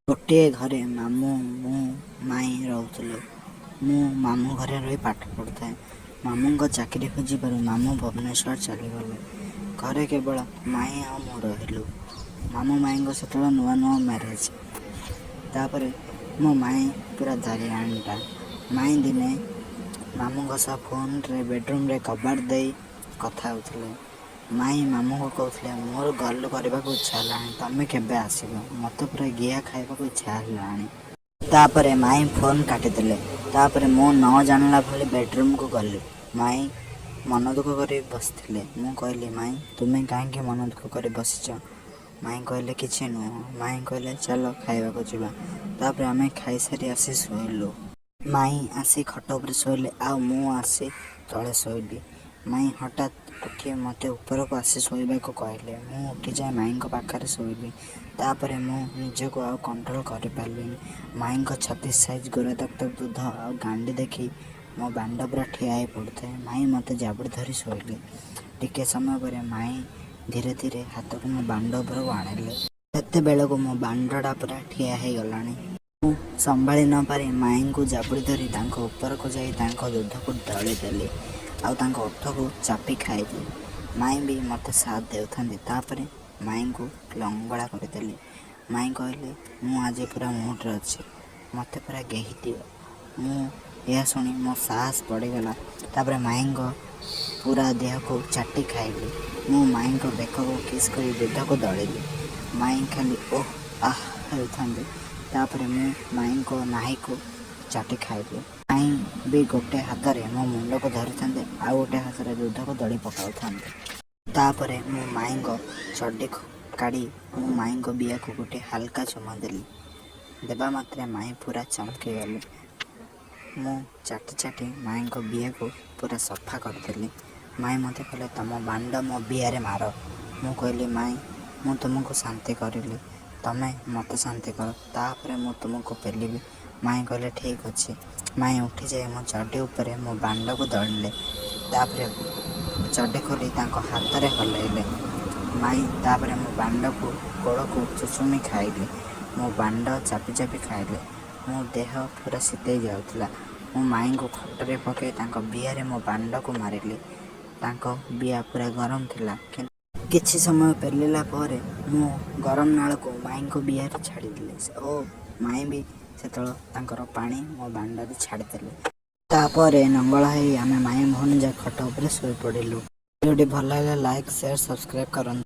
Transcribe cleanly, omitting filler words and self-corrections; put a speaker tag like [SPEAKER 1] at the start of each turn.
[SPEAKER 1] ଗୋଟିଏ ଘରେ ମାମୁଁ, ମୁଁ, ମାଇଁ ରହୁଥିଲୁ। ମୁଁ ମାମୁଁ ଘରେ ରହି ପାଠ ପଢ଼ୁଥାଏ। ମାମୁଁଙ୍କ ଚାକିରି ହୋଇଯିବାରୁ ମାମୁଁ ଭୁବନେଶ୍ୱର ଚାଲିଗଲେ। ଘରେ କେବଳ ମାଇଁ ଆଉ ମୁଁ ରହିଲୁ। ମାମୁଁ ମାଇଁଙ୍କ ସେତେବେଳେ ନୂଆ ନୂଆ ମ୍ୟାରେଜ୍। ତାପରେ ମୋ ମାଇଁ ପୁରା ଦାରିଆଣୀଟା। ମାଇଁ ଦିନେ ମାମୁଁଙ୍କ ସହ ଫୋନ୍ରେ ବେଡ଼ରୁମ୍ରେ କବାଟ ଦେଇ କଥା ହେଉଥିଲେ। ମାଇଁ ମାମୁଁଙ୍କୁ କହୁଥିଲେ, ମୋର ଗଲୁ କରିବାକୁ ଇଚ୍ଛା ହେଲାଣି, ତମେ କେବେ ଆସିବ? ମୋତେ ପୁରା ଗିହା ଖାଇବାକୁ ଇଚ୍ଛା ହେଲାଣି। ତାପରେ ମାଇଁ ଫୋନ୍ କାଟିଦେଲେ। ତାପରେ ମୁଁ ନ ଜାଣିଲା ଭଳି ବେଡ଼ରୁମ୍କୁ ଗଲି। ମାଇଁ ମନ ଦୁଃଖ କରି ବସିଥିଲେ। ମୁଁ କହିଲି, ମାଇଁ, ତୁମେ କାହିଁକି ମନ ଦୁଃଖ କରି ବସିଛ? ମାଇଁ କହିଲେ, କିଛି ନୁହଁ। ମାଇଁ କହିଲେ, ଚାଲ ଖାଇବାକୁ ଯିବା। ତାପରେ ଆମେ ଖାଇସାରି ଆସି ଶୋଇଲୁ। ମାଇଁ ଆସି ଖଟ ଉପରେ ଶୋଇଲେ ଆଉ ମୁଁ ଆସି ତଳେ ଶୋଇଲି। ମାଇଁ ହଠାତ୍ ଉଠି ମୋତେ ଉପରକୁ ଆସି ଶୋଇବାକୁ କହିଲେ। ମୁଁ ଉଠିଯାଇ ମାଇଁଙ୍କ ପାଖରେ ଶୋଇଲି। ତାପରେ ମୁଁ ନିଜକୁ ଆଉ କଣ୍ଟ୍ରୋଲ କରିପାରିଲିନି। ମାଇଁଙ୍କ 36 ସାଇଜ୍ ଗୋରା ତକ୍ ତକ୍ ଦୁଧ ଆଉ ଗାଣ୍ଡି ଦେଖି ମୋ ବାଣ୍ଡ ପୁରା ଠିଆ ହେଇ ପଡ଼ୁଥାଏ। ମାଇଁ ମୋତେ ଜାବୁଡ଼ି ଧରି ଶୋଇଲେ। ଟିକେ ସମୟ ପରେ ମାଇଁ ଧୀରେ ଧୀରେ ହାତକୁ ମୋ ବାଣ୍ଡ ଉପରକୁ ଆଣିଲେ। ସେତେବେଳକୁ ମୋ ବାଣ୍ଡଟା ପୁରା ଠିଆ ହେଇଗଲାଣି। ମୁଁ ସମ୍ଭାଳି ନ ପାରି ମାଇଁଙ୍କୁ ଜାବୁଡ଼ି ଧରି ତାଙ୍କ ଉପରକୁ ଯାଇ ତାଙ୍କ ଦୁଧକୁ ଦଳିଦେଲି ଆଉ ତାଙ୍କ ଓଠକୁ ଚାପି ଖାଇଲି। ମାଇଁ ବି ମୋତେ ସାଥ ଦେଉଥାନ୍ତି। ତାପରେ ମାଇଁଙ୍କୁ ଲଙ୍ଗଳା କରିଦେଲି। ମାଇଁ କହିଲେ, ମୁଁ ଆଜି ପୁରା ମୁଡ଼୍ରେ ଅଛି, ମୋତେ ପୁରା ଗେହି ଦିଅ। ମୁଁ ଏହା ଶୁଣି ମୋ ସାହସ ବଢ଼ିଗଲା। ତାପରେ ମାଇଁଙ୍କ ପୁରା ଦେହକୁ ଚାଟି ଖାଇଲି। ମୁଁ ମାଇଁଙ୍କ ବେକକୁ କିସ୍ କରି ଦୁଧକୁ ଦଳିଲି। ମାଇଁ ଖାଲି ଓଃ ଆଃ ହେଉଥାନ୍ତି। ତାପରେ ମୁଁ ମାଇଁଙ୍କ ନାହିକୁ ଚାଟି ଖାଇଲି। ମାଇଁ ବି ଗୋଟେ ହାତରେ ମୋ ମୁଣ୍ଡକୁ ଧରିଥାନ୍ତି ଆଉ ଗୋଟେ ହାତରେ ଦୁଧକୁ ଦଳି ପକାଉଥାନ୍ତି। ତାପରେ ମୁଁ ମାଇଁଙ୍କ ଚଡ୍ଡି କାଢ଼ି ମୁଁ ମାଇଁଙ୍କ ବିଆକୁ ଗୋଟେ ହାଲକା ଚୁମା ଦେଲି। ଦେବା ମାତ୍ରେ ମାଇଁ ପୁରା ଚମକିଗଲେ। ମୁଁ ଚାଟି ଚାଟି ମାଇଁଙ୍କ ବିଆକୁ ପୁରା ସଫା କରିଦେଲି। ମାଇଁ ମୋତେ କହିଲେ, ତମ ବାଣ୍ଡ ମୋ ବିଆରେ ମାର। ମୁଁ କହିଲି, ମାଇଁ, ମୁଁ ତୁମକୁ ଶାନ୍ତି କରିଲି, ତମେ ମୋତେ ଶାନ୍ତି କର, ତାପରେ ମୁଁ ତୁମକୁ ପେଲିବି। ମାଇଁ କହିଲେ, ଠିକ୍ ଅଛି। ମାଇଁ ଉଠିଯାଇ ମୋ ଚଡ୍ଡି ଉପରେ ମୋ ବାଣ୍ଡକୁ ଦଳିଲେ। ତାପରେ ଚଡ୍ଡି ଖୋଲି ତାଙ୍କ ହାତରେ ହଲେଇଲେ। ମାଇଁ ତାପରେ ମୋ ବାଣ୍ଡକୁ ଗୋଡ଼କୁ ଚୁଚୁମି ଖାଇଲେ। ମୋ ବାଣ୍ଡ ଚାପି ଚାପି ଖାଇଲେ। ମୋ ଦେହ ପୁରା ଶୀତେଇ ଯାଉଥିଲା। ମୁଁ ମାଇଁଙ୍କୁ ଖଟରେ ପକାଇ ତାଙ୍କ ବିଆରେ ମୋ ବାଣ୍ଡକୁ ମାରିଲି। ତାଙ୍କ ବିଆ ପୁରା ଗରମ ଥିଲା। କିନ୍ତୁ କିଛି ସମୟ ପେଲିଲା ପରେ ମୁଁ ଗରମ ନାଳକୁ ମାଇଁଙ୍କ ବିଆରେ ଛାଡ଼ିଦେଲି ଓ ମାଇଁ ବି ସେତେବେଳେ ତାଙ୍କର ପାଣି ମୋ ବାଣ୍ଡରେ ଛାଡ଼ିଦେଲେ। ତାପରେ ନଙ୍ଗଳା ହେଇ ଆମେ ମାଇଁ ଭଉଣୀ ଯାକ ଖଟ ଉପରେ ଶୋଇପଡ଼ିଲୁ। ଭିଡ଼ିଓଟି ଭଲ ଲାଗିଲେ ଲାଇକ୍, ସେୟାର, ସବସ୍କ୍ରାଇବ୍ କରନ୍ତୁ।